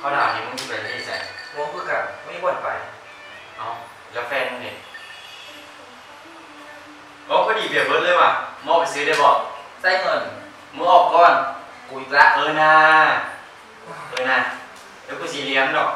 ເຂົາຖາມນີ້ ມຶງຊິໄປເຮັດໃສ? ບໍ່ຮູ້ຄືກັນ ບໍ່ມີບ່ອນໄປ. ເອົ້າ ແລ້ວແຟນມຶງເດ? ໂອ້ ພໍດີເບຍເບິດເລີຍຫວາ ມອບໄປຊື້ໄດ້ບໍ່? ໃຊ້ເງິນ ມຶງອອກກ່ອນ. ກູອີກລະ. ເອີນາ ເອີນາ ດຽວກູຊິລ້ຽງດອກ.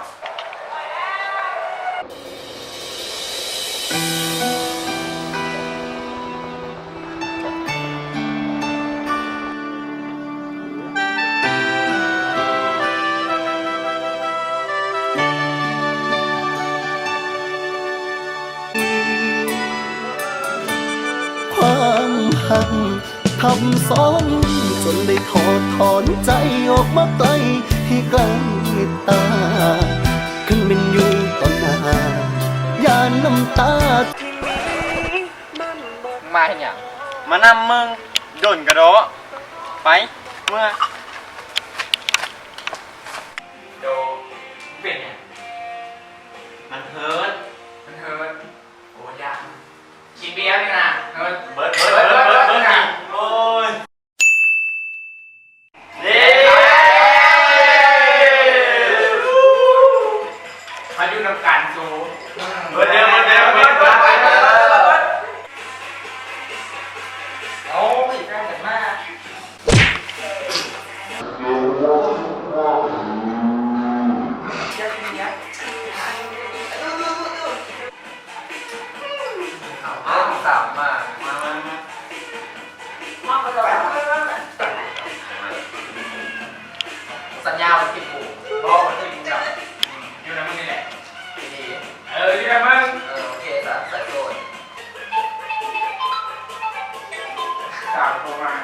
ຄວາມຮັກ ທັບຊ້ອນ ຈົນໄດ້ຖອດຖອນໃຈອອກມາໄກ ໃຫ້ໄກຕາ. ຄັນແມ່ນຢູ່ຕໍ່ໜ້າ ຢ້ານນ້ຳຕາ. ມາເຮັດຫຍັງ? ມານຳມຶງ ດົນກະເດາະ. ໄປ ເມືອ. ໂດ ເປັນຫຍັງ? ມັນເຮີດ ມັນເຮີດ. ໂອ້ ຢ່າ ກິນເບຍນີ້ນະ ເຮີດ. ເບິດ ເບິດ ເບິດ ເບິດ ເບິດ. ໂອ້ຍ ເຢ້ ເຮົາຢູ່ນຳກັນຊູ. ເບິດແລ້ວ ເບິດແລ້ວ ເບິດ ເບິດ ເບິດ. ໂອ້ຍ ແຟນກັນມາ. ເອົາ ສາມ ມາ ມາ ມາ ມາ. ສັນຍາວ່າຊິເປັນກູ ບໍ່ ມັນຄືກູດຳ ຢູ່ນຳມຶງນີ້ແຫຼະ. ດີໆ ເອີ ຢູ່ນຳມຶງ. ເອີ ໂອເຄ ສາມ ສາຍໂສດ. ສາວໂທມາ.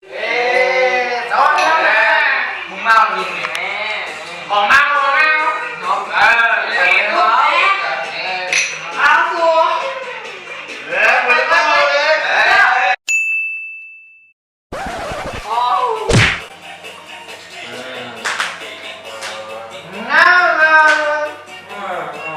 ເອີ ສອນແລ້ວນະ ມຶງເມົາອີ່ຫຼີແມ່. ບໍ່ເມົາ ບໍ່ເມົາ ເນາະ. ເອີ ເອີ ເອົາສູ່ ເອີ ບໍ່ໄດ້ເມົາເລີຍ. ເອີ ເງົາ ເງົາ.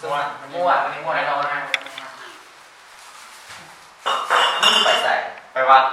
ມ່ວນ ມ່ວນ ມື້ວານນີ້ມ່ວນແນ່ນອນນະ. ມຶງຊິໄປໃສ? ໄປວັດ.